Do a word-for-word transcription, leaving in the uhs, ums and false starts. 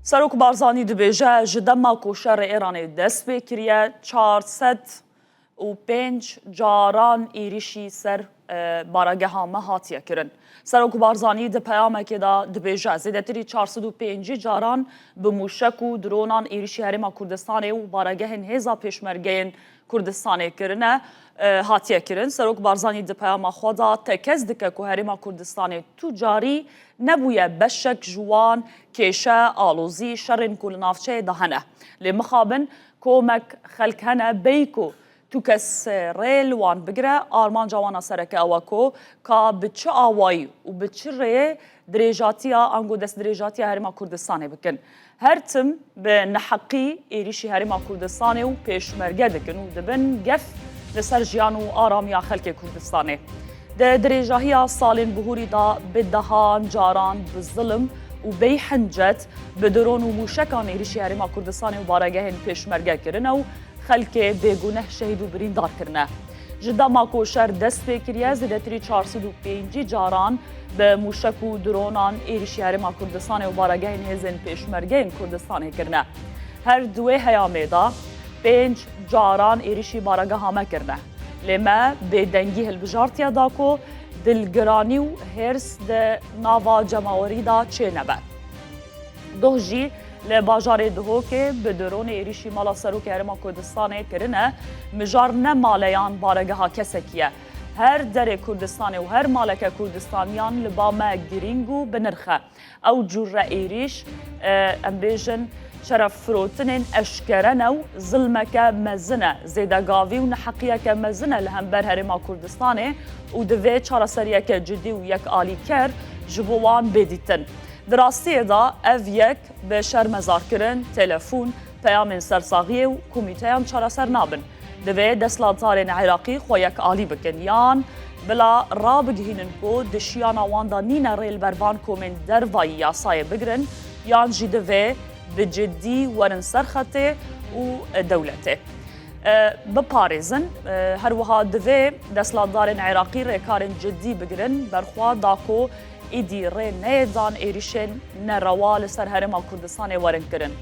Serok Barzanî dibêje, ji dema ku şerê Îranê dest pê kiriye, çar sed û pênc caran êrîşî ser, e, barageha me hatiye kirin. Serok Barzanî di peyamekê de dibêje, zêdetirî çar sed û pêncî caran bi mûşek û dronan êrîşî Herêma Kurdistanê û baregehên hêza pêşmergeyên Kurdistanê kirine, e, hatiye kirin. Serok Barzanî di peyama xwe de tekez dike ku Herêma Kurdistanê tu carî nebûye beşek ji wan kêşe, alozî, şerên ku li navçeyê de hene. Lê mixabin komek xelk hene, bêyî ku tu kes rê li wan bigire, armanca wan a sereke ew e ku ka bi çi awayî û bi çi rêyê dirêjatiya, ango destdirêjatiya Herêma Kurdistanê bikin. Her tim bi neheqî êrîşî Herêma Kurdistanê û pêşmerge dikin û dibin gef li ser jiyan û aramiya xelkê Kurdistanê. Di dirêjahiya salên bihûrî de bi dehan caran bi zilim û bêyhincet bi dron û mûşekan êrîşî Herêma Kurdistanê û baregehên pêşmerge kirine û xelkê bêguneh şehîd û birîndar kirine. Ji dema ku şer dest pê kiriye, zêdetirî çar sed û pêncî caran bi mûşek û dronan êrîşî Herêma Kurdistanê û baregehên hêzên pêşmergeyên Kurdistanê kirine. Her di wê heyamê de pênc caran êrîşî barageha me kirine. Lê me bêdengî hilbijartiye da ku dilgiranî û hêrs di nava cemawerî de çênebe. Doh jî li bajarê Duhokê bi dronê êrîşî mala Serokê Herêma Kurdistanê kirine, mijar ne male yan baregeha kesekî ye. Her derê Kurdistanê û her maleke Kurdistaniyan li ba me girîng û bi nirx e. Ew cûre êrîş, e, em bêjin, şereffirotinên eşkere ne û zilmeke mezin e, zêdegavî û neheqiyeke mezin e li hember Herêma Kurdistanê û divê çareseriyeke cidî û yekalîker ji bo wan bê dîtin. Di rastiyê de ev yek bi şermezarkirin, telefon, peyamên sersaxiyê û komîteyan çareser nabin. Divê desthilatdarên Iraqî xwe yekalî bikin yan bila rabigihînin ku di şiyana wan de nîne rê li ber van komên dervayî yasayê bigirin yan jî divê bi cidî werin ser xetê û dewletê, e, biparêzin. E, her wiha divê desthilatdarên Iraqî rêkarên cidî bigirin, berxwe da ku êdî rê neyê dan êrîşên nerewa li ser Herêma Kurdistanê werin kirin.